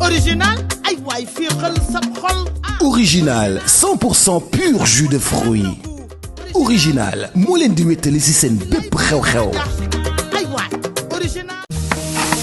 original ay waay féexal sa xol. Original 100% pur jus de fruits. Original moo leen di wéttali ci seen bépp xew-xew. ay waay original.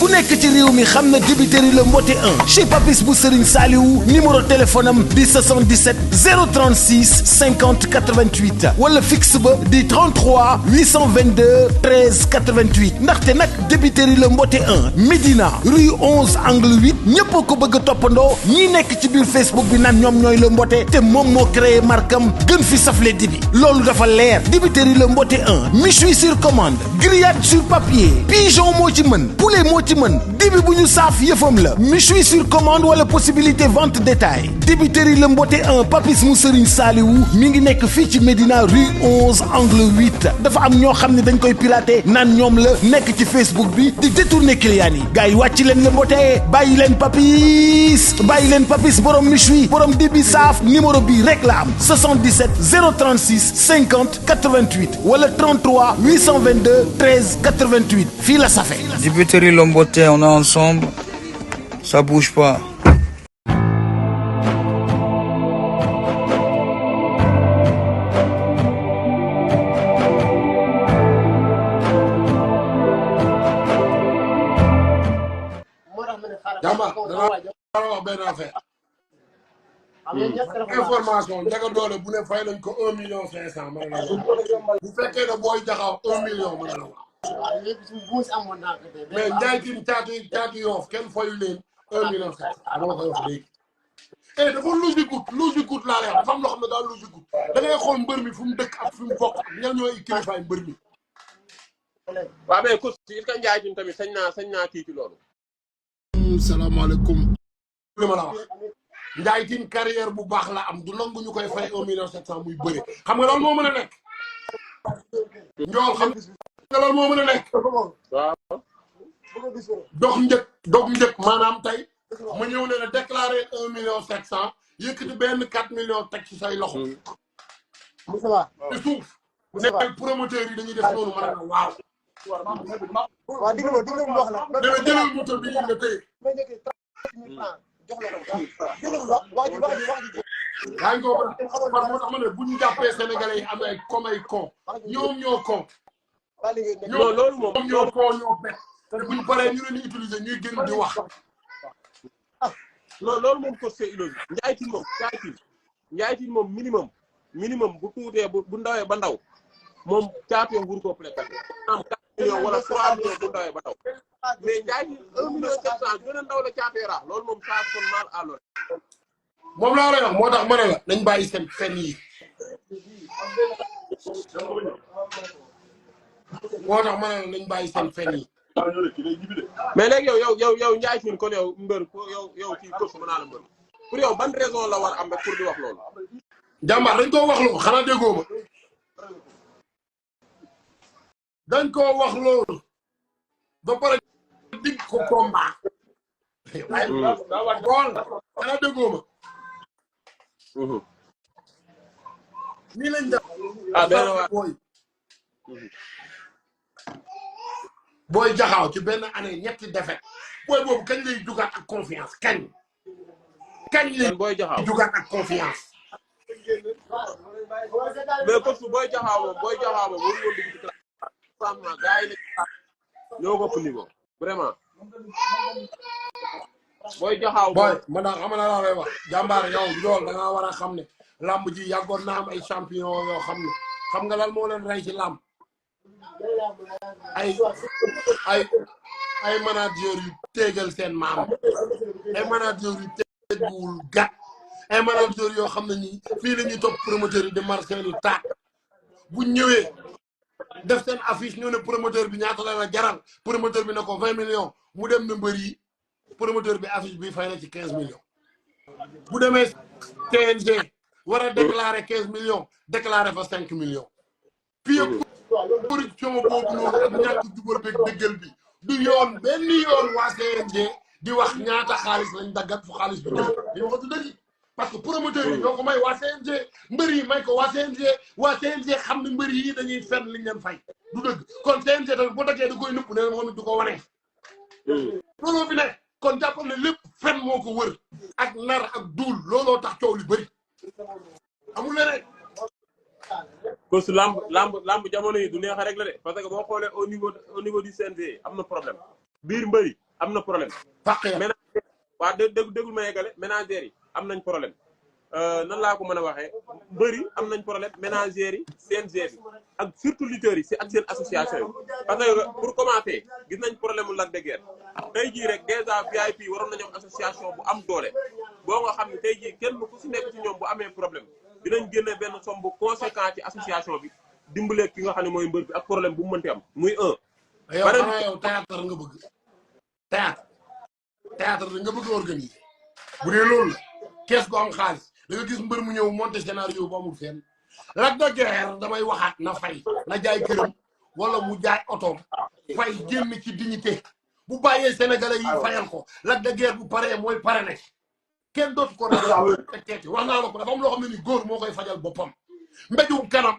ku nekk ci réew mi xam na débiteri le mbote 1 chez Papis bu Serigne Saliou numéro téléphone am di 77 036 50 88 wala fixe ba di 33 822 13 88 ndaxte nag débiteri le mbote 1 Médina rue 11 angle 8 ñëpp ko bëgg a toppandoo ñi nekk ci biir Facebook bi naan ñoom ñooy le mbote te moom moo créé markam gën fi safle dibi loolu dafa leer débiteri le mbote 1 méchoui sur commande grillade sur papier pigeon moo ci mën poulet moo ci mën dibi bu ñu saaf yëfam la méchoui sur commande wala possibilité vente détail débiteri le mbote 1 Papis mu Serigne Saliou mi ngi nekk fii ci Médina rue 11 angle 8 dafa am ñoo xam ne dañ koy piraté naan ñoom la nekk ci Facebook bi di détourner clients yi gars yi wàcc leen le mbote bàyyi leen Papis borom méchoui borom dibi saaf numéro bi rek la am 77 036 50 88 wala 33 822 13 88 fii la safe. Dibiteri le mbote, on est ensemble, ça bouge pas. Jamba dana wax benn affaire. Information Ndiaga Dolé bu ne fay nañ ko 1 million 500 mën na la bu fekkee ne booy jaxaw 1 million mën na la wax. mais Ndiaye Tine caatu Yoff kenn fayu leen 1 million 500 dama koy wax léegi. dafa logique laa lay wax dafa am loo xam ne daal logique da ngay xool mbër mi fu mu dëkk ak fu mu bokk ak ñan ñooy kilifaay mbër mi. waaw mais coach est-ce que Ndiaye Tine tamit sañ naa kii ci loolu. salaamaaleykum. li ma la wax Ndiaye Tine carrière bu baax la am du nangu ñu koy fay 1 million 700 muy bëre xam nga loolu moo mën a nekk. njool xam nga loolu moo mën a nekk. waaw. dox njëkk maanaam tey ma ñëw ne la déclaré 1 million 700 yëkkati benn 4 millions teg ci say loxo. ci suuf. nekk promoteurs yi dañuy def noonu mën a waaw. waaw digg nga wax la. dana jëlal moto bi nga téye. yaa ngi ko par moo tax ma ne bu ñu jàppee sénégalais yi am ay comme ay con ñoom ñoo con. non loolu moom ñoo con ñoo bet te bu ñu paree ñu leen di utiliser ñuy gën di wax. non loolu moom ko c'est illogique Ndiaye Tine moom minimum bu tuutee bu ndawee ba ndaw moom caatu Yoff wuru ko plaqué am 4 millions wala 3 millions bu ndawee ba ndaw mais Ndiaye Tine 1 million 700 gën a ndaw la caatu Yoff loolu moom ça sonne mal à l'oreille. moom laa lay wax moo tax ma ne la nañ bàyyi seen fen yi mais léegi yow Ndiaye Tine kon yow mbër yow kii coach mën naa la mbër pour yow ban raison la war am rek pour di wax loolu. jàmbaar dañ koo wax loolu xanaa déggoo ma dañ koo wax loolu ba pare dig ko combat. bon xanaa déggoo ma. nii lañ def. booy jaxaaw ci benn année ñetti défaite booy boobu kañ lay jugaat ak confiance kañ lay booy jaxaaw jugaat ak confiance. mais coach booy jaxaaw moom waru woon dugg ci classement gars yi ñoo ko ëpp niveau vraiment. booy jaxaaw booy man daal xam na laa lay wax jàmbaar yow lool da ngaa war a xam ne làmb ji yàggoon na am ay champion yoo xam ne xam nga lan moo leen rey ci làmb ay manager yu téegal seen maam ay manager yu teguwul gat ay manager yoo xam ne nii fii la ñuy topp promoteur yi di marché ni taat bu ñëwee def seen affiche ñëw ne promoteur bi ñaata la jaral promoteur bi ne ko 20 millions mu dem na mbër yi promoteur bi affiche bi fay na ci 15 millions bu demee TNG war a déclarer 15 millions déclarer fa 5 millions puis corruption boobu noonu ak ñàkk jubal beeg dëggal bi du yoon benn yoon waa CNG di wax ñaata xaalis lañ daggat fu xaalis bi jóge dañu waxatu dëgg parce que promoteur yi ñoo ko may waa CNG mbër yi may ko waa CNG xam ne mbër yi dañuy fenn liñ leen fay du dëgg kon CNG tamit boo daggee da koy nëpp ne moom it du ko wane looloo fi ne kon jàppal ne lépp fen moo ko wër ak nar ak duul looloo tax coow li bëri amul leneen. ko su lamb jamono yi du neex rek la de parce que boo xoolee au niveau du CNG am na problème biir mbëri am na problème. fàq ménagères waa déglu ma yeggale ménagères yi am nañ problème nan laa ko mën a waxee mbëri am nañ problème ménagères yi CNG bi ak surtout lutteurs yi si ak seen association yi parce que pour commencer gis nañ problème mu Lac de Guiers tey jii rek déjà VIP waroon nañu am association bu am doole boo nga xam ne tey jii kenn ku si nekk ci ñoom bu amee problème dinañ génne benn somme bu conséquent ci association bi dimbale ki nga xam ne mooy mbër bi ak problème bu mu mënti am muy un. yow xanaa yow théâtre nga bëgg théâtre nga bëgg organiser bu dee loolu la kees gu am xaalis da nga gis mbër mu ñëw monter scénario bu amul fenn Lac de Guiers damay waxaat na fay na jaay këram wala mu jaay otoom fay génn ci dignité bu bàyyee sénégalais yi fayal ko Lac de Guiers bu paree mooy pare na kenn dootu ko teeti wax naa la ko dafa am loo xam ne ni góor moo koy fajal boppam mbéjum kanam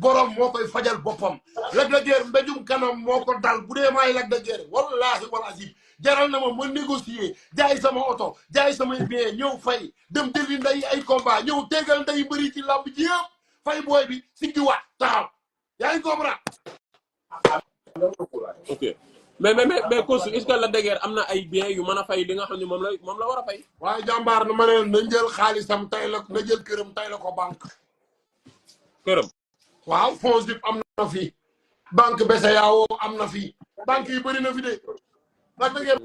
borom moo koy fajal boppam Lac de Guiers mbéjum kanam moo ko dal bu dee maay Lac de Guiers wallaahi wal azim jaral na ma négocier jaay sama oto jaay samay bien ñëw fay dem jëli nday ay combat ñëw tegal nday bëri ci làmb ji yëpp fay booy bi siggiwaat taxaw yaa ngi comprendre. ok mais Kousu est-ce que Lac de Guiers am na ay biens yu mën a fay li nga xam ne moom la war a fay. waaye jàmbaar na ma ne na jël xaalisam tay la na jël këram tay la ko banque. këram. waaw FONGIP am na fi banque BCEAO am na fi banque yi bëri na fi de. Lac de Guiers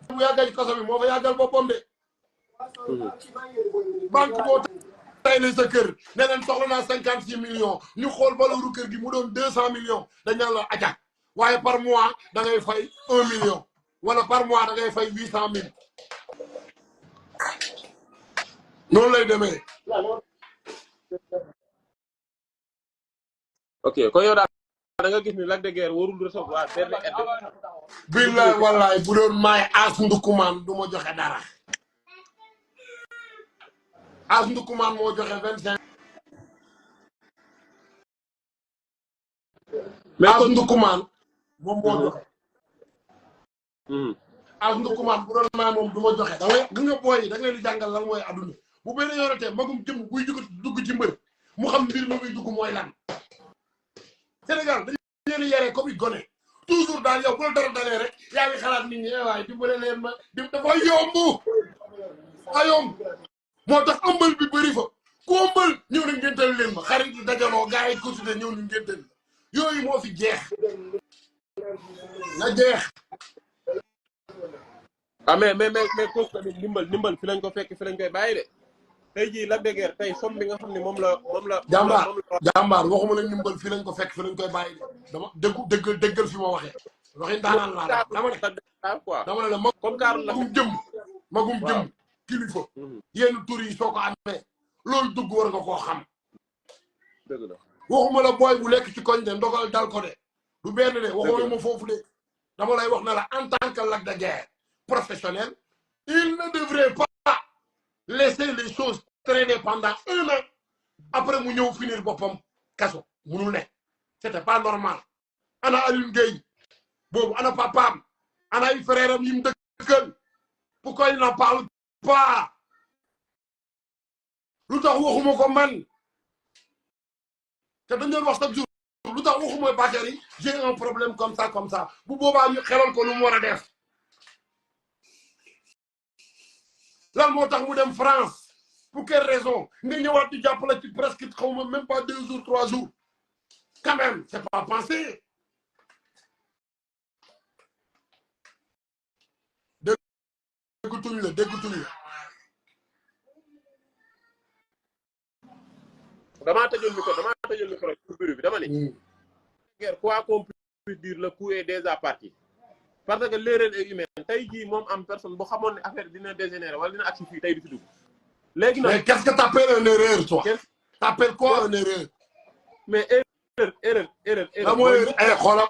bu yàggal ci kaso bi moo fa yàggal boppam de. banque boo tayle sa kër ne leen soxla naa 56 millions ñu xool valeuru kër gi mu doon 200 millions dañ naan la aja waaye par mois da ngay fay 1 million wala par mois da ngay fay 800 000 noonu lay demee. ok kon yow daal da nga gis ni Lac de Guiers warul recevoir benn aide. billaay wallaay bu doon maay As Ndukumaan du ma joxe dara. As Ndukumaan moo joxe 25. mais As Ndukumaan moom moo joxe. As Ndukumaan bu doon maay moom du ma joxe. da ngay nga booy da nga leen di jàngal lan mooy adduna bu benn yoonatee magum jëm buy dugg ci mbër mu xam mbir mi muy dugg mooy lan. Sénégal dañu leen yare comme i gone toujours daal yow bu la dara dalee rek yaa ngi xalaat nit ñi waaye dimbale leen ma dafa yomb moo tax ëmbal bi bëri fa ku ëmbal ñëw na ngéntal leen ma xarit yi dajaloo gars yi continué ñëw ñu ngéntal yooyu moo fi jeex na jeex. ah mais kooku tamit ndimbal fi lañ ko fekk fi lañ koy bàyyi de tey jii Lac de Guiers tey somme bi nga xam ne moom la. jàmbaar waxuma la ndimbal fi lañ ko fekk fi lañ koy bàyyi de dama déggal fi ma waxee. waxi daanaan laa dama ne la magum jëm kilifa. yenn tur yi soo ko amee loolu dugg war nga koo xam. dëgg la waxuma la booy bu lekk ci koñ de ndogal dal ko de du benn de waxuma ma foofu de dama lay wax na la en tant que Lac de Guiers professionnel il ne devrait pas laisser les choses traîner pendant 1 an après mu ñëw finir boppam kaso munul ne c'était pas normal. ana Alioune Gueye boobu ana papaam ana ay frère am yi mu dëkkal pourquoi il n'en parle pas lu tax waxuma ko man te dañ doon wax chaque jour lu tax waxuma Bakary j'ai un problème comme ça bu boobaa ñu xelal ko lu mu war a def lan moo tax mu dem France pour quelle raison nga ñëwaat di jàppale ci presque xawma même pas 2 jours 3 jours quand même c'est pas pensé. déggutuñ la damaa tëjoon micro ci bureau bi dama ni. quoi qu'on puisse dire le coup est déjà parti parce que l'erreur est humaine tey jii moom am personne bu xamoon ne affaire dina dégénérer wala dina agsi fii tey du fi dugg. léegi nag mais qu'est-ce que t'appelles une erreur toi. t'appelles quoi une erreur. mais erreur. la mooy xoolal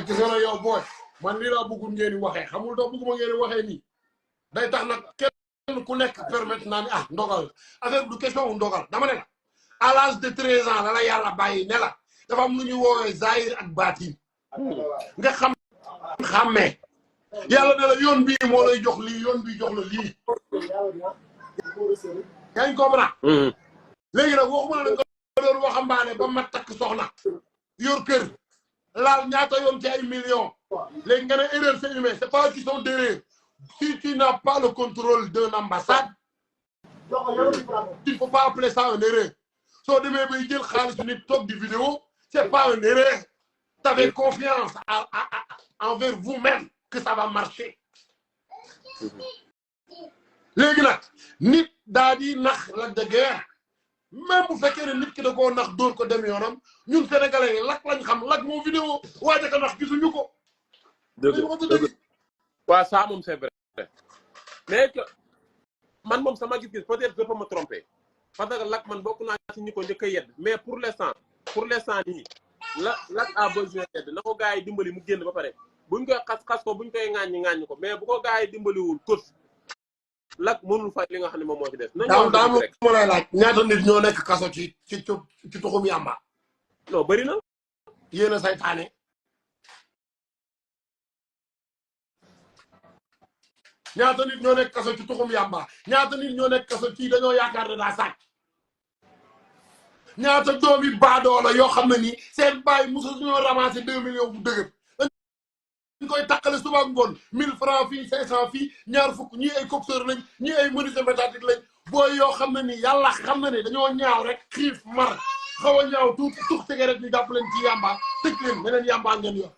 gis nga ne yow booy man lii laa bëggul ngeen di waxee xamul doo bëgguma ngeen di waxee nii day tax nag kenn ku nekk permettre naa ni ndogal affaire du question ndogal dama ne la à l'âge de 13 ans la yàlla bàyyi ne la dafa am lu ñuy woowee zahir ak baatin nga xàmmee yàlla ne la yoon bii moo lay jox lii yoon bii jox la lii yaa ngi comprendre léegi nag waxuma la nga doon waxambaane ba ma takk soxna yor kër laal ñaata yoon ci ay millions léegi nga ne erreur c'est humain c'est pas qu'ils sont derrière si tu n'as pas le contrôle d'une ambassade il faut pas appeler ça une erreur soo demee bay jël xaalis nit toog di vidéo c'est pas une erreur t'avais confiance envers vous-même que ça va marcher léegi nag nit daa di nax Lac de Guiers même bu fekkee ne nit ki da koo nax dóor ko dem yoonam ñun sénégalais yi Lac lañ xam Lac moo vidéo waaye ka nax gisuñu ko. dëgg waaw ça moom c'est vrai mais que man moom sama gis-gis peut-être que je peux me tromper parce que Lac man bokk naa ci ñi ko njëkk a yedd mais pour l'instant nii Lac a besoin d'aide na ko gars yi dimbali mu génn ba pare buñ koy xas ko buñ koy ŋaaññi ko mais bu ko gars yi dimbaliwul course Lac mënul fay li nga xam ne moom moo ci des. daa ma lay laaj ñaata nit ñoo nekk kaso ci tuxum yàmba. non bëri na. yéen a saytaane. ñaata nit ñoo nekk kaso ci tuxum yàmba ñaata nit ñoo nekk kaso ci dañoo yaakaar ne daa sàcc. ñaata doomi baadoola yoo xam ne nii seen bàyyi mosu ñoo ramasser 2 millions bu dëgër. dañ koy takkale suba ak ngoon 1000 francs fii 500 fii ñaar fukk ñii ay coxeur lañ ñii ay menuisier métallique lañ booy yoo xam ne ni yàlla xam na ne dañoo ñaaw rek xiif mar xaw a ñaaw tuuti tux cigarette ñu jàpp leen ci yàmba tëj leen meneen yàmba ngeen yor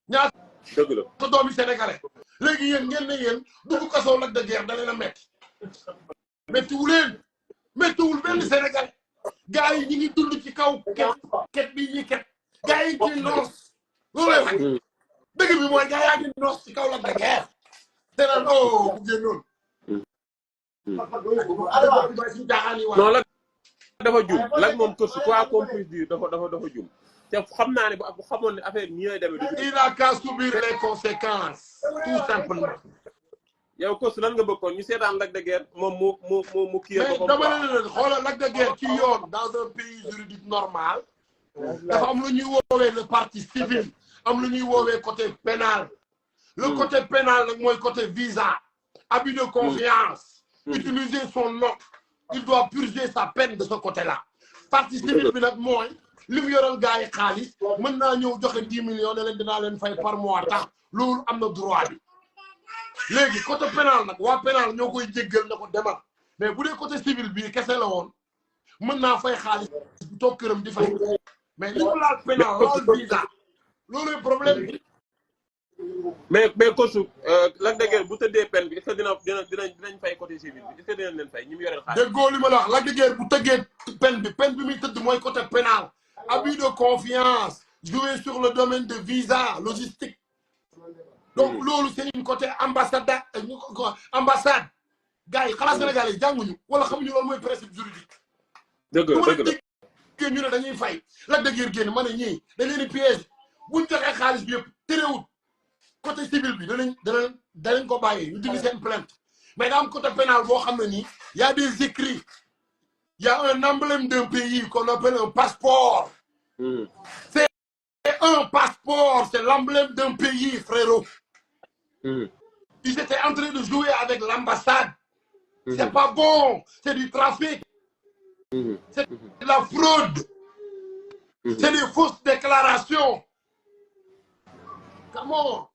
ñaata dëgg la ko doomi sénégalais léegi yéen ngeen ne yéen dugg kaso Lac de Guiers da leen a metti méttiwul benn sénégalais gars yi ñi ngi dund ci kaw ket bi ñi ket gars yi ci noos loolu lay wax dëgg bi mooy gars yaa ngi noos ci kaw Lac de Guiers te naan bu génnoon non Lac dafa jum Lac moom course quoi qu'on puisse dire dafa jum te xam naa ne bu xamoon ne affaire ñi ñooy demee il n'a qu'à subir les conséquences tout simplement yow course lan nga bëggoon ñu seetaan Lac de Guiers moom mu kii mais dama ne leen xoolal Lac de Guiers ci yoon dans un pays juridique normal dafa am lu ñuy woowee le partie civile am lu ñuy woowee côté pénal le côté pénal nag mooy côté visa abus de confiance utiliser son nom il doit purger sa peine de ce côté là partie civile bi nag mooy li mu yoral gars yi xaalis mën naa ñëw joxe 10 millions ne leen dinaa leen fay par mois tax loolu am na droit bi léegi côté pénal nag waa pénal ñoo koy jéggal na ko demal mais bu dee côté civil bii kese la woon mën naa fay xaalis toog këram di fay mais li mu laal pénal laal visa loolu problème bi. mais coach Lac de Guiers bu tëddee peine bi est-ce que dinañ fay côté civil bi est-ce que dinañ leen fay ñi mu yoreel xaalis. déggoo li ma la wax Lac de Guiers bu tëggee peine bi muy tëdd mooy côté pénal abus de confiance jouer sur le domaine de visa logistique. donc loolu c'est une côté ambassade gars yi xalaat Sénégal yi jànguñu wala xamuñu loolu mooy principe juridique. dëgg la ñu ne dañuy fay Lac de Guiers génn ma ne ñii dañ leen di piège buñ joxee xaalis bi yëpp terewut côté civil bi danañ ko bàyyee ñu dindi seen plainte mais daa am côté pénal boo xam ne nii y a des écrits y a un emblème d'un pays qu'on appelle un passeport. C'est un passeport, c'est l'emblème d'un pays, frérot. Ils étaient en train de jouer avec l'ambassade. C'est pas bon, c'est du trafic. C'est de la fraude. C'est des fausses déclarations. Comment?